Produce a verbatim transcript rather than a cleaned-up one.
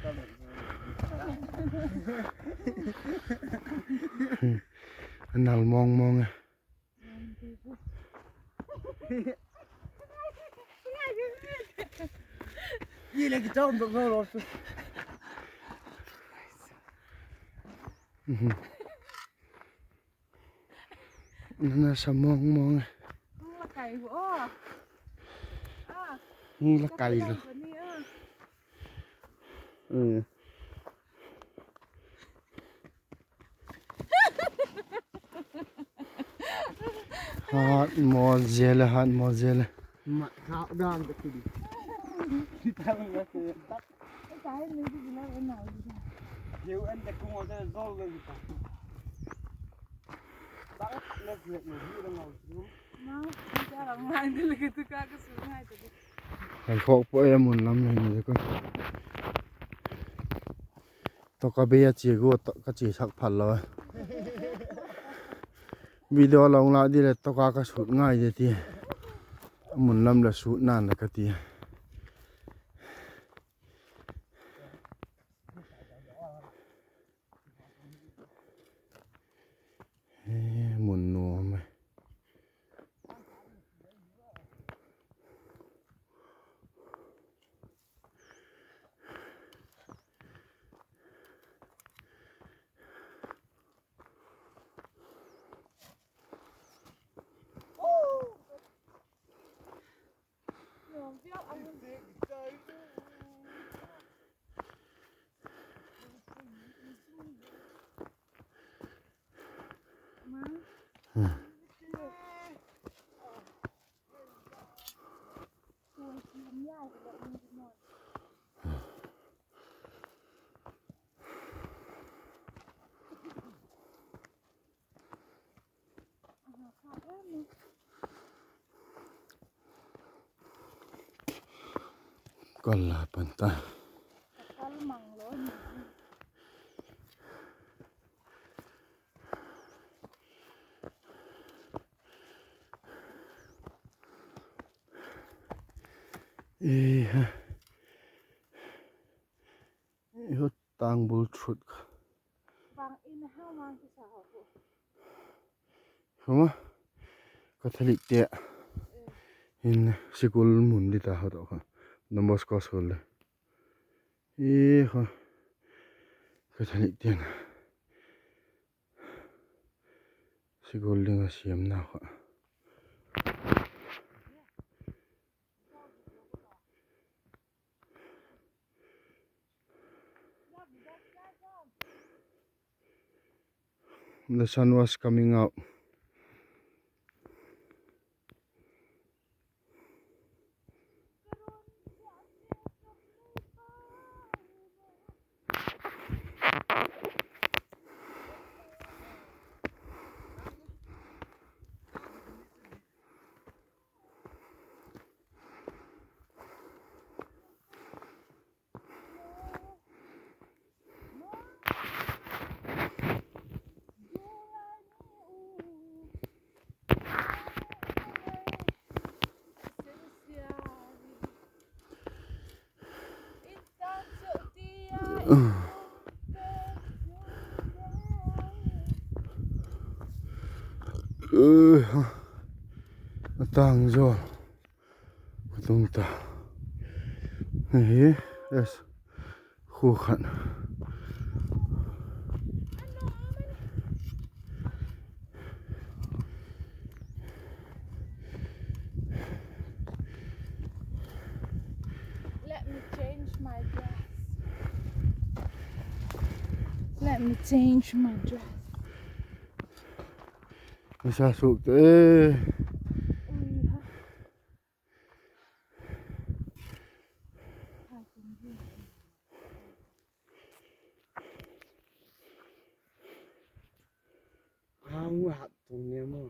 A nal mawng mawng e. Na sa mawng mawng e. Hung la kai lo. Hat maw zel e, hat maw zel e. Kan khawk pua e, mun lam hi ni ko. Tawk a bei a chia gu, tawk ka chia sak phal lo. Video long la di le tawk a ka sut ngai de ti. Mun lam le sut nan le ka ti. He, mun nuam e. Kal la pan ta. E ha. E ho tang bul thut ka. Hama, Catholic te in sikul mun di ta ho to kha. Don Bosco school le. E kha. Catholic te'n sikul ding a siamna kha. The sun was coming out. A tâng zaw. Ka tung ta. Hi, yes. Khu khan. Let me change my dress. Let me change my dress. Nisa suk te. Hang hat tung ni mo.